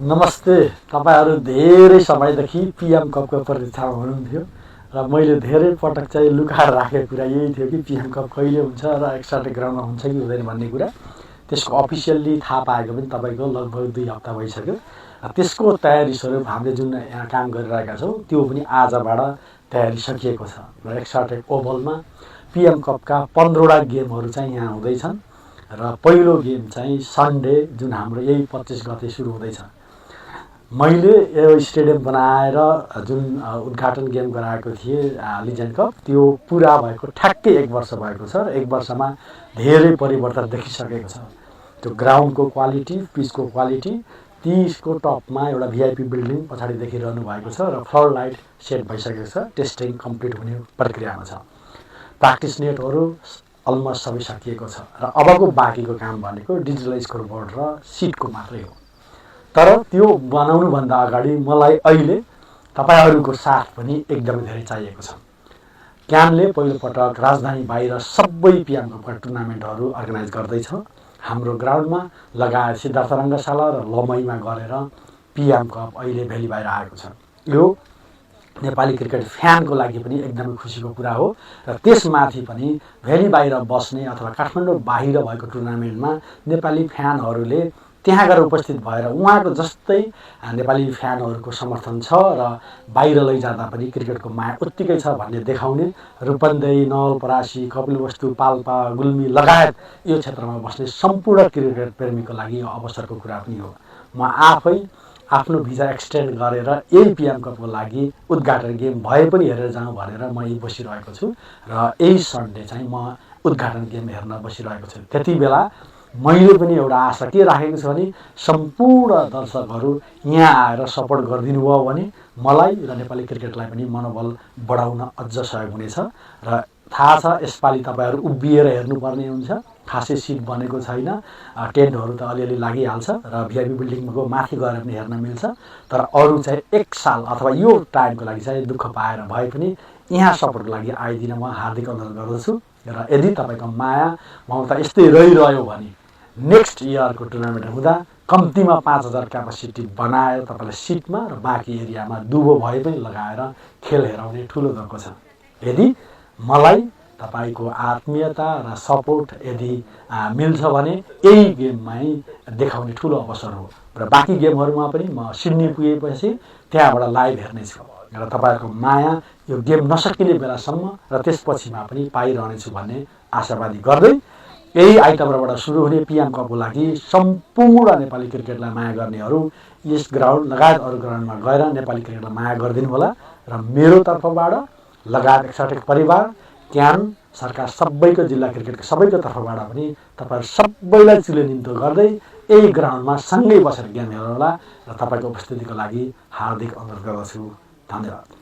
नमस्ते। तपाईहरु धेरै समयदेखि पीएम कपको प्रतीक्षामा हुनुहुन्थ्यो र मैले धेरै पटक चाहिँ लुकाएर राखेको कुरा यही थियो कि पीएम कप कहिले हुन्छ र एक्स्ट्रा ग्राउन्डमा हुन्छ कि हुँदैन भन्ने कुरा। त्यसको अफिसियल्ली थाहा पाएको पनि तपाईको लगभग 2 हप्ता भइसक्यो। त्यसको तयारी स्वरूप हामीले जुन यहाँ काम गरिरहेका छौं त्यो पनि आजबाट तयारी सकिएको छ र एक्स्ट्रा ओभलमा पीएम कपका 15 वटा गेमहरु चाहिँ यहाँ हुँदैछन् र पहिलो गेम चाहिँ सन्डे जुन हाम्रो यही 25 गते सुरु हुँदैछ। मैले यो स्टेडियम बनाएर जुन उद्घाटन गेम गराएको थिए लिजेन्ड कप त्यो पूरा भएको ठ्याक्कै 1 वर्ष भएको छ र 1 वर्षमा धेरै परिवर्तन देखिसकेको छ। त्यो ग्राउन्डको क्वालिटी, पिचको क्वालिटी, त्यसको टपमा एउटा भिआइपी बिल्डिङ पछाडि देखिरहनु भएको छ र फ्लड लाइट सेट भइसकेको छ। टेस्टिङ कम्प्लिट हुने प्रक्रियामा छ। प्र्याक्टिस नेटहरु अलमोस्ट सबै सकिएको छ र अबको बाँकीको काम भनेको डिजिटल स्कोरबोर्ड र सिटको मात्रै हो। तर त्यो बनाउनु भन्दा अगाडि मलाई अहिले तपाईहरुको साथ पनि एकदमै धेरै चाहिएको छ। क्यानले पहिलो पटक राजधानी बाहिर सबै पीएम कपका टुर्नामेन्टहरु अर्गनाइज गर्दै छ। हाम्रो ग्राउन्डमा लगायत सिद्धार्थ रंगशाला र लमईमा गरेर पीएम कप अहिले भेली बाहिर आएको छ। यो नेपाली क्रिकेट फ्यानको लागि पनि एकदमै खुशीको कुरा हो र त्यसमाथि पनि भेली बाहिर बस्ने अथवा काठमाडौँ बाहिर भएको टुर्नामेन्टमा नेपाली फ्यानहरुले त्यहाँ गएर उपस्थित भएर उहाँको जस्तै नेपाली फ्यानहरुको समर्थन छ र बाहिर लैजाँदा पनि क्रिकेटको माया उत्तिकै छ भन्ने देखाउने रूपन्देही, नवलपरासी, कपिलवस्तु, पाल्पा, गुल्मी लगायत यो क्षेत्रमा बस्ने सम्पूर्ण क्रिकेट प्रेमीको लागि यो अवसरको कुरा पनि हो। म आफै आफ्नो भिजा एक्सटेन्ड गरेर यही पीएम कपको लागि उद्घाटन गेम भए पनि हेरेर जाउँ भनेर म यही बसिरहेको छु र यही सन्डे चाहिँ म उद्घाटन गेम हेर्न बसिरहेको छु। त्यतिबेला मैले पनि एउटा आशा के राखेको छु भने सम्पूर्ण दर्शकहरु यहाँ आएर सपोर्ट गरिदिनु भयो भने मलाई र नेपाली क्रिकेटलाई पनि मनोबल बढाउन अझ सहयोग हुनेछ र थाहा छ यसपालि तपाईहरु उभिएर हेर्नुपर्ने हुन्छ। खासै सिट बनेको छैन। टेन्टहरु त अलिअलि लागिहाल्छ र भिआइपी बिल्डिङको माथि गएर पनि हेर्न मिल्छ। तर अरु चाहिँ 1 साल अथवा यो टाइमको लागि चाहिँ दुःख पाएर भए पनि यहाँ सपोर्टको लागि आइदिन म हार्दिक अनुरोध गर्दछु र यदि तपाईको माया ममता यस्तै रहिरह्यो भने नेक्स्ट इयरको टुर्नामेन्ट हुँदा कम्तीमा 5000 क्यापासिटी बनाएर तपाईलाई सिटमा र बाँकी एरियामा दुबो भए पनि लगाएर खेल हेराउने ठूलो धोको छ। यदि मलाई तपाईको आत्मीयता र सपोर्ट यदि मिल्छ भने यही गेममै देखाउने ठूलो अवसर हो र बाँकी गेमहरुमा पनि म सिडनी पुगेपछि त्यहाँबाट लाइभ हेर्ने छु र तपाईहरुको माया यो गेम नसकिने बेलासम्म र त्यसपछिमा पनि पाइरहनेछु भन्ने आशावादी गर्दै यही आइतबारबाट सुरु हुने पीएम कपको लागि सम्पूर्ण नेपाली क्रिकेटलाई माया गर्नेहरु यस ग्राउन्ड लगायत अरु ग्राउन्डमा गएर नेपाली क्रिकेटलाई माया गरिदिनु होला र मेरो तर्फबाट लगायत एक्सट्रा परिवार, क्यान, सरकार सबैको जिल्ला क्रिकेटको सबैको तर्फबाट पनि तपाईहरु सबैलाई चिले निम्तो गर्दै यही ग्राउन्डमा सँगै बसेर गेम हेर्नु होला र तपाईको उपस्थितिको लागि हार्दिक अनुरोध गर्दछु। धन्यवाद।